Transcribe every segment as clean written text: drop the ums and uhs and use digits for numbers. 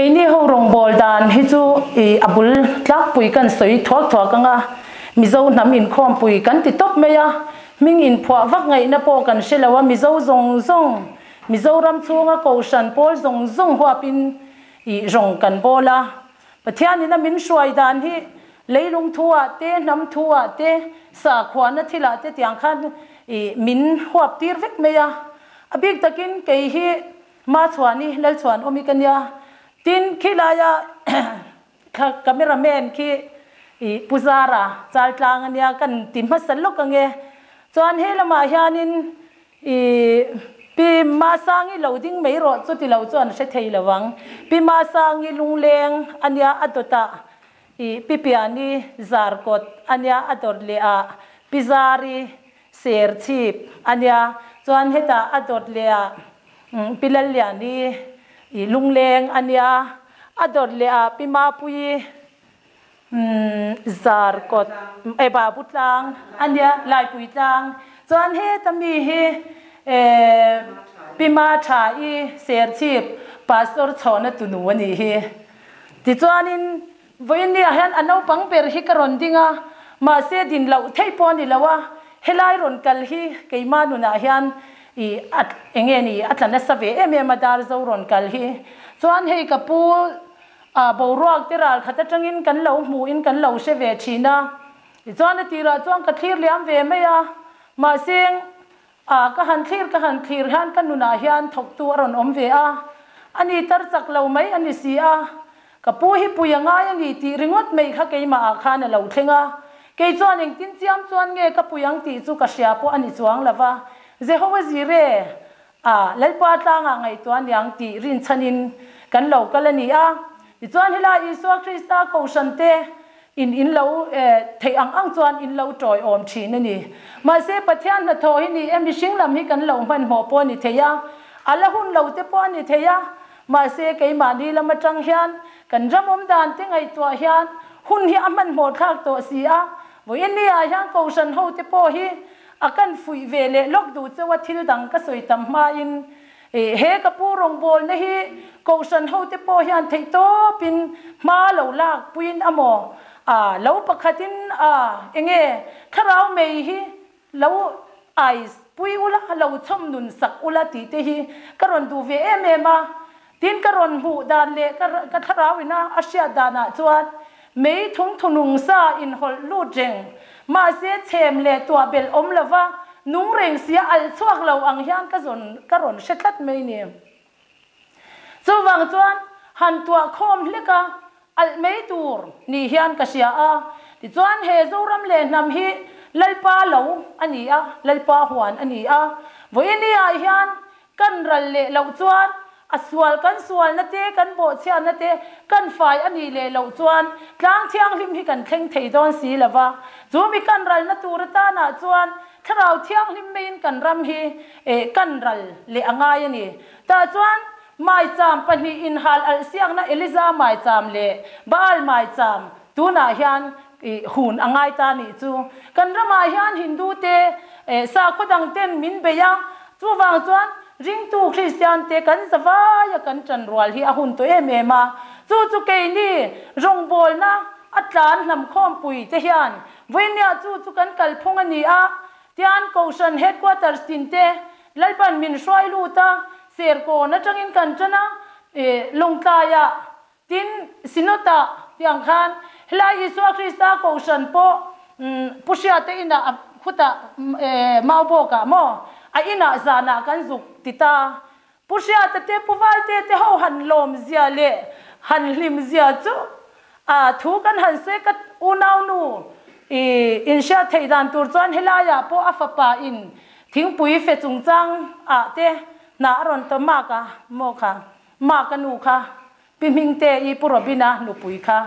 Keini ho rawngbawl dan hi chu i a bul tlakpui kan sawi thuak thuak anga Mizo hnam inkhawmpui kan ti tawp mai a, hming inphuah vak ngaihna pawh kan hre lo a, Mizo zawng zawng, Mizoram chhunga Kohhran pawl zawng zawng huapin i rawng kan bawl a. Pathianin a min hruai dan hi leilung thu ah te, hnam thu ah te, sakhuana thil ah te tiang khan i min huap tir vek mai a. A bik takin kei hi Machhuani, Lalchhuanawmi ka nia. Tin, khilaia cameraman khi i Pu Zara Chaltlang a nia, kan ti hmasa lawk ang e. Chuan he lamah hianin i Pi Masangi lo ding mai rawh, chuti lo chuan hre thei lo ang. Pi Masangi lungleng a nia, a dawtah i Pi Piani Zarkawt a nia, a dawt leh ah Pi Zari Serchhip a nia, chuan hetah a dawt leh ah Pi Lalliani i lungleng a nia, a dawt leh ah Pi Mapuii Zarkawt e Babu tlang a nia, Laipui tlang, chuan heta mi hi Pi Matha i Serchhip Pastor chhawhna tunu a nih hi. Tichuanin Vawiinniah hian a naupang ber hi ka rawn ding a, mahse din loh theih pawh a ni lo a, helai rawn kal hi keimah nunah hian i a enge ni a tla nasa ve em em a dar zo rawn kal hi. Chuan hei ka pu a boruak te ral khat atangin kan lo hmuhin kan lo hre ve thin a, tichuan a tirah chuan ka thlir liam ve mai a, mahse A, ka han thlir ka han thlir hian ka nunah hian thawktu a rawn awm ve a, a ni tar chak lo mai a ni si a, ka pu hi pui a ngai a ni tih ringawt mai kha keimahah khan a lo thleng a, kei chuan engtin chiam chuan nge ka pui ang tih chu ka hria pawh a ni chuang lo va, Jehovah Jireh, a, Lalpa tlangah ngaihtuah niang tih rinchhanin kan lo kal a ni a, tichuan helai Isua Krista Kohhran te In in lo theih ang ang chuan in lo tawiawm thin a ni. Mahse Pathian hnathawh hi ni e, mihring lam hi kan lo hmanhmawh pawh a ni thei a, a la hun lo te pawh a ni thei a, mahse keimahni lam atang hian kan ram awm dan te ngaihtuah hian hun hi a hmanhmawh thlak tawh si a, vawiin ah hian Kohhran ho te pawh hi a kan fuih ve leh lawk duh chauh a thil dang ka sawi tam hmain He ka pu rawngbawlna hi Kohhran hote pawh hian theihtawpin hma lo lak puiin a maw? A lo pakhatin a enge thlarau mei hi lo ais pui ula, lo chhawm nun sak ula tih te hi ka rawn duh ve em em a. Tin ka rawn hmuh dan leh ka thlarau ina a hriat danah chuan mei thung thunung sa inhawlh lut reng mahse chhem leh tuah belh awm lova Nung reng sia alh chhuak lo ang hian ka zawn ka rawn hre tlat mai ni. Chuvang chuan han tuah khawm hlek a, alh mai tur ni hian ka hria a. Tichuan he Zoram leh hnam hi Lalpa lo a ni a, Lalpa huan a ni a. Vawiini ah hian kan ral leh loh chuan a sual kan sualna te, kan bawhchhiatna te kan fai a nih leh loh chuan tlang thianghlim hi kan thleng thei dawn si lo va. Chu mi kan ralna tur atanah chuan thlarau thianghlim maiin kan ram hi kan ral leh a ngai a ni. Tah chuan maicham pahnih inhal alh siakna Eliza maicham leh Baal maicham tunah hian hun a ngai ta nih chu. Kan ramah hian Hindu te sakhaw dang ten min bei a, chuvang chuan ringtu Kristian te kan zavaia kan tan rual hi a hun tawh em em a. Chu chu keini rawngbawlna a tlan hnam khawmpui te hian vawinia chu chu kan kalphung a ni a, tian Kohhran Headquarters tin te Lalpan min hruai lut a, Serkawn atangin kan tan a, Lawngtlaiah Tin, Synod-ah tiang khan helai Isua Krista Kohhran pawh Pu Hriate inah a khutah Maubawkah maw a inah zanah kan zuk ti ta. Pu Hriate te Pu Valte te ho han lawm zia leh han hlim zia chu a thu kan han sawi ka unaunu i inhriat theih dan tur chuan helaiah pawh a fapa in thingpui fe chungchang ah te hna a rawn ta mak a maw kha. Ma ka nu kha, Pi Hmingte i Pu Robina nupui kha.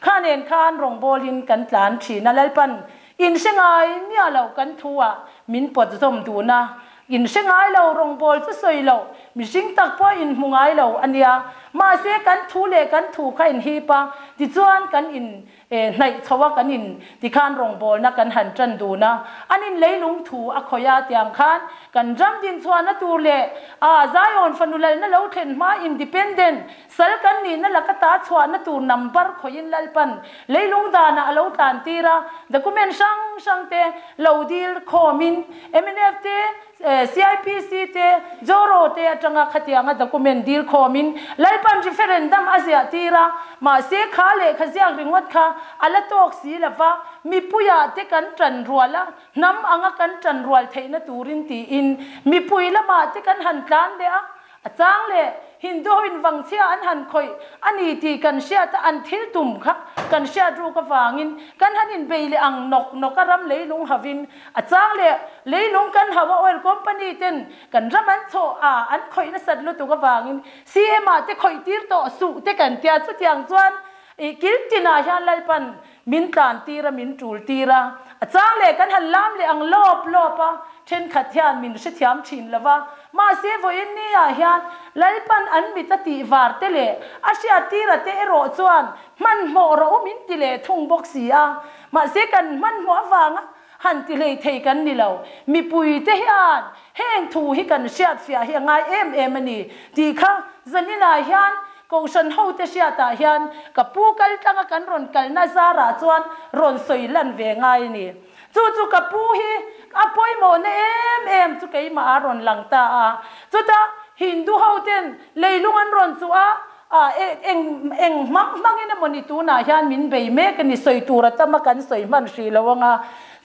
Kha nen khan rawngbawlin kan tlan thin a, Lalpan in hre ngai miah loh kan thu ah min pawt zawm dun a. In hre ngai lo, rawngbawl chu sawi loh, mihring tak pawh in hmu ngai lo a nia. Mahse kan thu leh kan thu kha in hip a, tichuan kan in hnaih chho a, kan in tikhan rawngbawlna kan han tan dun a, an in leilung thu a khawih a tiang khan kan ram dinchhuahna tur leh a Zion fanu lalna lo thlen hma independent sal kan nihna laka ta chhuahna tur number khawihin Lalpan leilung danah a lo tlan tir a, document hrang hrang te lo dil khawmin mnf te CIPC te, Joro te atanga khatianga document dil khawmin Lalpan referendum a ziah tir a, mahse kha lehkha ziak ringawt kha a la tawk si lo va, mipuiah te kan tan rual a, hnam anga kan tan rual theihna turin tiin mipui lamah te kan han tlan leh a, A chang leh Hindu ho in vangchhia an han khawih a ni tih kan hriat a, an thil tum kha kan hriat ruk avangin kan han inbei leh ang nawk nawk a, ram leilung hau in a chang leh leilung kan hau a, oil company ten kan ram an chawh a, an khawih nasat lutuk avangin CM ah te khawih tir tawh suh te kan tia, chutiang chuan i kil tinah hian Lalpan Min tlan tir a, min tul tir a, a chang leh kan han lam leh ang lawp lawp a, thenkhat hian min hrethiam thin lo va, mahse vawiin ni ah hian Lalpan an mit a tih var te leh a hriat tir a te erawh chuan hmanhmawh rawh u min ti leh thung bawk si a, mahse kan hmanhmawh avanga han ti hlei thei kan ni lo. Mipui te hian heng thu hi kan hriatfiah hi a ngai em em a ni tih kha zaninah hian Kohhran hote hriatah hian ka pu kal tlanga kan rawn kalna zarah chuan rawn sawi lan ve ngai a ni. Chu chu ka pu hi a pawimawhna em em chu keimah a rawn lang ta a. Chutah Hindu hoten leilung an rawn chuh a, eng eng hmang hmangin emawni tunah hian min bei mek a ni, sawi tur a tam a kan sawi hman hrih lo ang a.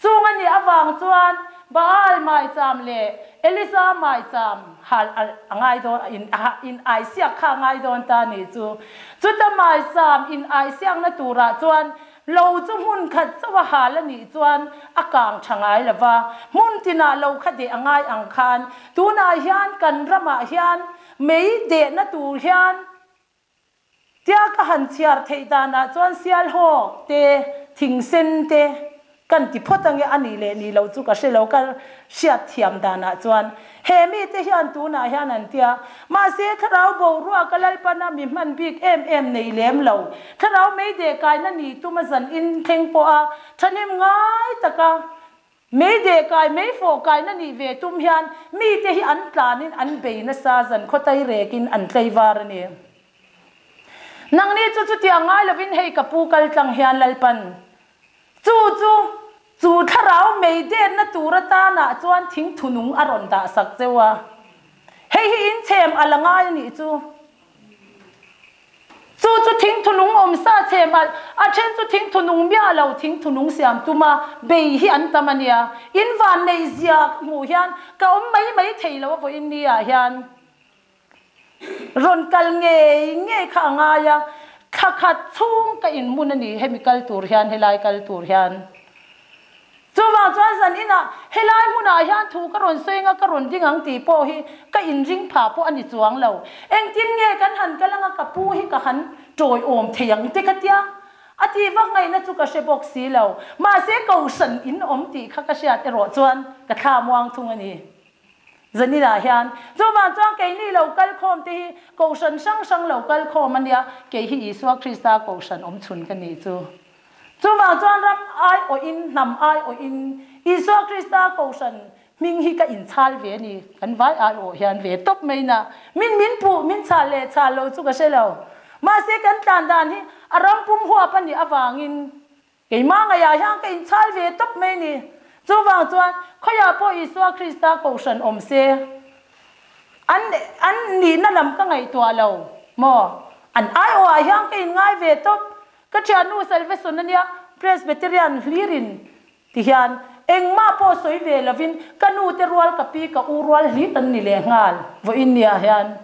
Chung a nih avang chuan Baal maicham leh Elisa maicham hal a ngai dawn in in aisiak kha a ngai dawn ta nih chu. Chuta maicham in aisiakna turah chuan lo chu hmun khat chauh a hal a nih chuan a kang tha ngai lo va, hmun tinah lo kha deh a ngai ang khan tunah hian kan ramah hian mei dehna tur hian Tia ka han chhiar theih danah chuan Sialhawk te, Thingsen te kan ti phawt ange a nih leh nih loh chu ka hre lo, ka hriat thiam danah chuan he mite hian tunah hian an tia. Mahse thlarau boruak a Lalpana mi hman bik em em nei lem lo, thlarau meideh kaina nih tuma zan in thleng pawha thahnem ngai taka Mei deh kai, mei fawh kaina nih ve tum hian mite hi an tlanin an bei nasa, zan khawtai rekin an tlei var a ni. Nangni chu chutiang ngai lovin hei ka pu kal tlang hian Lalpan chu chu chu thlarau mei detna tur atanah chuan thing thunung a rawn dah sak cheu a, hei hi inchhem a la ngai a nih chu. Chu chu thingthunung awm sa chhem alh, a then chu thingthunung miah lo thingthunung siam tuma bei hi an tam a nia. In van neih zia ka hmuh hian ka awm mai mai thei lo a vawiin ni ah hian rawn kal ngei ngei kha a ngai a, thla khat chhung ka inhmun a ni hemi kal tur hian helai kal tur hian. Chuvang chuan zan inah helai hmunah hian thu ka rawn sawi anga ka rawn ding ang tih pawh hi ka inring phah pawh a ni chuang lo. Engtin nge kan han kal anga ka pu hi ka han tawiawm thei ang te ka tia. A ti vak ngaihna chu ka hre bawk si lo. Mahse kohhran in awm tih kha ka hriat erawh chuan ka thla muang thung a ni. Zaninah hian chuvang chuan keini lo kal khawm te hi kohhran hrang hrang lo kal khawm a nia, kei hi Isua Krista kohhran awm chhun ka nih chu. Chuvang chuan ram aiawhin, hnam aiawhin Isua Krista kohhran hming hi ka inchhal ve a ni. Kan vai aiawh hian ve tawp mai na. Min min puh, min chhal leh chhal lo chu ka hre lo. Mahse kan tlan dan hi a ram pum huap a nih avangin keimah ngaihah hian ka inchhal ve tawp mai a ni. Chuvang chuan khawiah pawh Isua Krista kohhran awm se, an an nihna lam ka ngaihtuah lo maw? An aiawhah hian ka inngai ve tawp. Ka thiannu Salvation a nia, Presbyterian hlirin ti hian engmah pawh sawi ve lovin ka nu te rual ka pi ka u rual hlir an ni leh nghal vawiin nia hian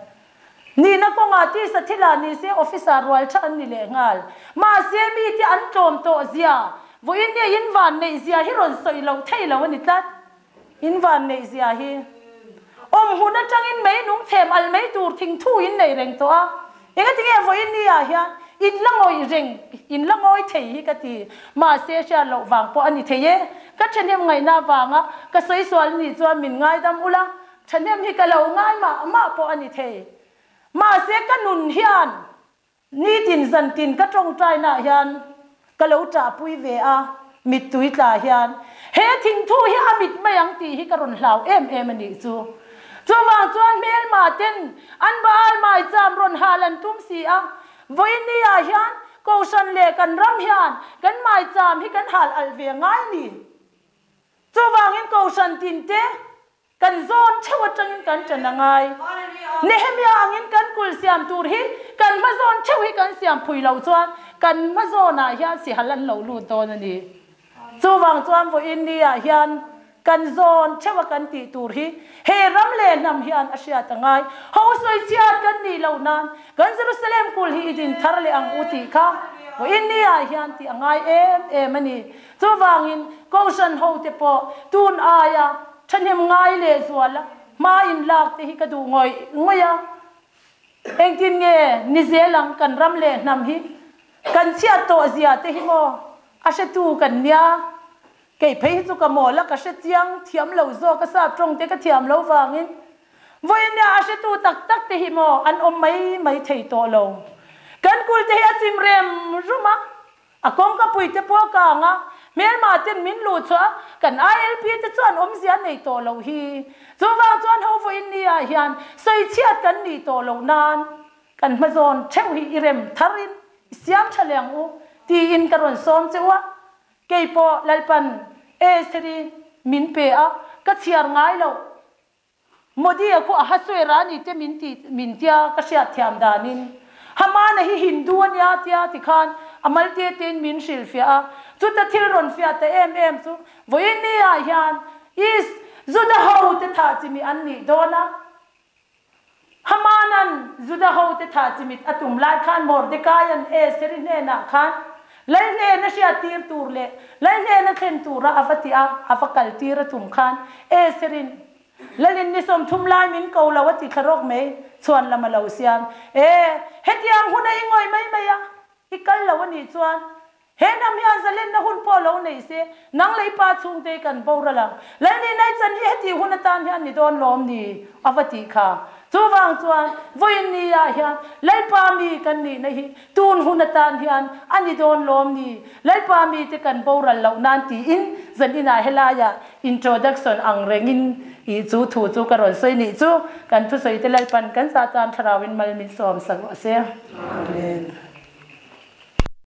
nihna kawngah tisa thilah ni se officer rual tha an ni leh nghal. Mahse mite an tlawm tawh zia vawiin nia in van neih zia hi rawn sawi loh thei lo a ni tlat. In van neih zia hi. Awm hmun atangin mei nung chhem al mai tur thingthu in nei reng tawh a. Engatinge vawiin ni ah hian in la ngawih reng, in la ngawi thei hi ka ti. Mahse hriat loh vang pawh a ni thei e. Ka thahnem ngaihna avanga ka sawi sual ni chuan min ngaidam ula. Thahnem hi ka lo ngai mah mah pawh a ni thei. Mahse ka nun hian nitin zantin ka tawngtainaah hian ka lo ṭahpui ve a, mittui tla hian he thingthu hi a mit mai ang tih hi ka rawn hlau em em a nih chu. Chuvang chuan hmelma ten an Baal maicham rawn hal an tum si a, vawiin ah hian Kohhran leh kan ram hian kan maicham hi kan hal alh ve ngai a ni. Chuvangin Kohhran tinte Kan zawn theuh atangin kan ṭan a ngai. Nehemiah angin kan kulh siam tur hi kan hma zawn theuh hi kan siam phui loh chuan kan hma zawnah hian sihal an lo lut dawn a ni. Chuvang chuan vawiin ni ah hian kan zawn theuh a kan tih tur hi he ram leh hnam hian a hriat a ngai. Ho sawi chhiat kan nih loh nan kan Jerusalem kulh hi i din thar leh ang u tih kha vawiin ni ah hian tih a ngai em em a ni. Chuvangin Kohhran hote pawh tun aia Thahnem ngai leh zual a, hma in lak te hi ka duh ngawih ngawih a. Engtin nge ni zel ang kan ram leh hnam hi kan chhiat tawh zia te hi maw a hretu kan nia. Kei phei hi chu ka mawl a, ka hre chiang thiam lo zawk a, sap tawng te ka thiam lo vangin vawiin a hretu tak tak te hi maw an awm mai mai thei tawh lo. Kan kul te hi a chim rem rum a. A kawngka pui te pawh a kang a, hmelma ten min luh chhuah a, kan ILP te chuan awmzia nei tawh loh hi. Chuvang chuan ho vawiin ni ah hian sawichhiat kan nih tawh loh nan kan hmazawn theuh hi i rem thar in i siam tha leh ang u tiin ka rawn sawm che u a, kei pawh Lalpan Estheri min pe a, ka chhiar ngai loh. Modi a khu Ahasuera a ni te min ti min tia ka hriat thiam danin Hamana hi Hindu a nia tia tikhan a mal te tein min hrilhfiah a, chuta thil rawn fiah ta em em chu vawiin ni ah hian Is Juda ho te thah chimih an nih dawn a, Hamanan Juda ho te thah chimit a tum lai khan Mordecaian Estheri hnenah khan Lal hnena hriat tir tur leh Lal hnena thlen tura a va ti a, a va kal tir a tum khan Estherin Lalin ni 30 lai min ko lo a ti thla rawk mai, chhuan lam a lo siam. E, hetiang huna i ngawih mai mai a, i kal lo a nih chuan he hnam hian zalenna hun pawh lo nei se, nang leh i pa chhungte i kan boral ang. Lalni nai chan hi heti hun atan hian ni dawn lawm ni? a va tih kha. Chuvang chuan vawiin ni ah hian Lalpa mi kan nihna hi tun hun atan hian a ni dawn lawm ni? Lalpa mite kan boral loh nan tiin zan inah helaiah introduction ang rengin ih chu thu chu ka rawn sawi nih chu kan thusawi te Lalpan kan zah tan thlarauin mal min sawm sak rawh se. Amen.